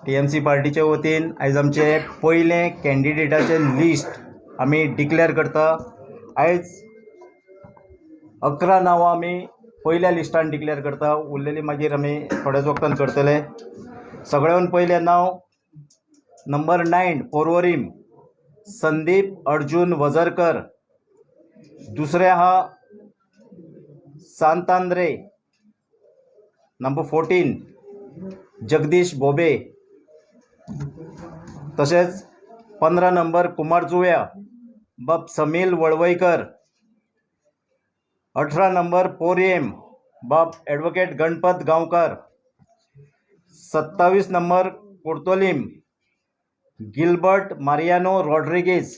TMC पार्टीच्या वतीन आयज आमचे पयलें कॅन्डिडेटाचें लिस्ट आमी डिक्लेअर करता. आयज 11 नांवां आमी पयल्या लिस्टान डिक्लेअर करता. उरलेली मागीर आमी थोड्याच वक्तान करतले. सगळ्यान पयलें नांव नंबर 9 पोर्वोरीम, संदीप अर्जून वझरकर. दुसरें आहा सांतांद्रे, नंबर 14 जगदीश भोबे. तशेंच 15 नंबर कुमारजुव्या, बाब समील वळवयकर. 18 नंबर पोरयेम, बाब advocate Ganpat Gaonkar. 27 number Curtorim, Gilbert Mariano Rodrigues.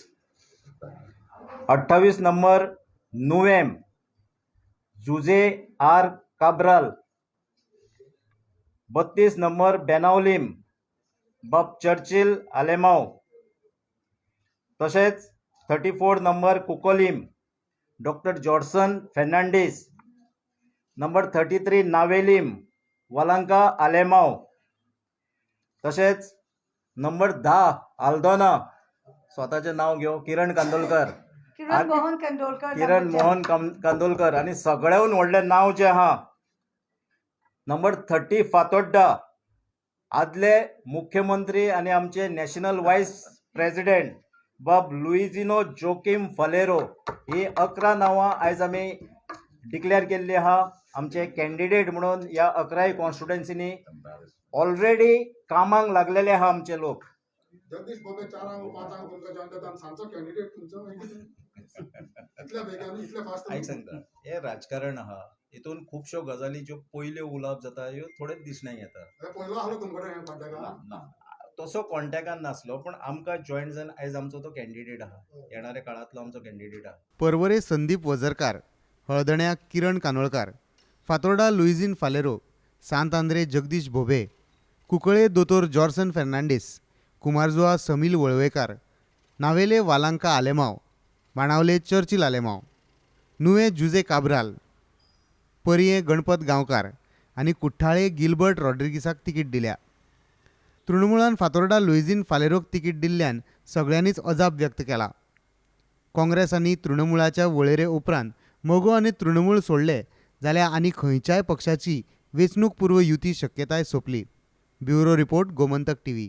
28 number Nuvem, Jose R Cabral. 32 number Benaulim, बाब चर्चिल आलेमाव. तशेंच 34 number Cuncolim, doctor Jorson Fernandes. Number 33 Navelim, Valanka Alemao. तशेंच नंबर 10 आल्दोना, स्वताचें नांव घेव, किरण कांदोलकर. किरण मोहन कंदोलकर. किरण मोहन कांदोलकर. आनी सगळ्याहून व्हडलें नांव जें आहा, नंबर 30 फातोड्डा, आदले मुख्यमंत्री आनी आमचे नॅशनल वायस प्रेसिडेंट बाब लुइजिनो जोकीम फलेरो. ही 11 नांवां आयज आमी डिक्लेअर केल्ली आहा आमचे कॅन्डिडेट म्हणून. ह्या 11 कॉन्स्टिट्युएन्सीनी ऑलरेडी कामाक लागलेले आहा आमचे लोक. जगदीश बोबे 4ांक 5ांक तुमकां जॉईन जाता आनी सांजचो कॅन्डिडेट तुमचो, हें कितें इतल्या बेगान, इतले फास्ट? आयक सांगता, हें राजकारण आहा. हितून खुबश्यो गजाली ज्यो पयल्यो उलोवप जाता ह्यो थोडेच दिसण्याक येता. पयलो आहलो तुमकडे कडेन कॉन्टेक्टान? ना, तसो कॉन्टेक्टान नासलो, पण आमकां जॉयन जावन आयज आमचो तो कॅन्डिडेट आहा, येणाऱ्या काळांतलो आमचो कॅन्डिडेट आहा. पर्वरे संदीप वझरकार, हळदण्या किरण कानोळकार, फातोर्डा लुईझीन फालेरो, सांत आंद्रे जगदीश भोबे, कुंकळे दोतोर जॉर्सन फेर्नांडीस, कुमारजुआ समील वळवयकार, नावेले वालांका आलेमाव, बाणावले चर्चिल आलेमाव, नुवें जुजे काब्राल, पर्यें गणपत गांवकार आनी कुठ्ठाळे गिलबर्ट रॉड्रिगीसाक तिकीट दिल्या. तृणमूळान फातोर्डा लुईझीन फालेरोक तिकीट दिल्ल्यान सगळ्यांनीच अजाप व्यक्त केला. काँग्रेस आनी तृणमूळाच्या वळेरे उपरांत मगो आनी तृणमूळ सोडले जाल्यार आनी खंयच्याय पक्षाची वेंचणूक पूर्व युती शक्यताय सोंपली. Bureau report, Gomantak TV.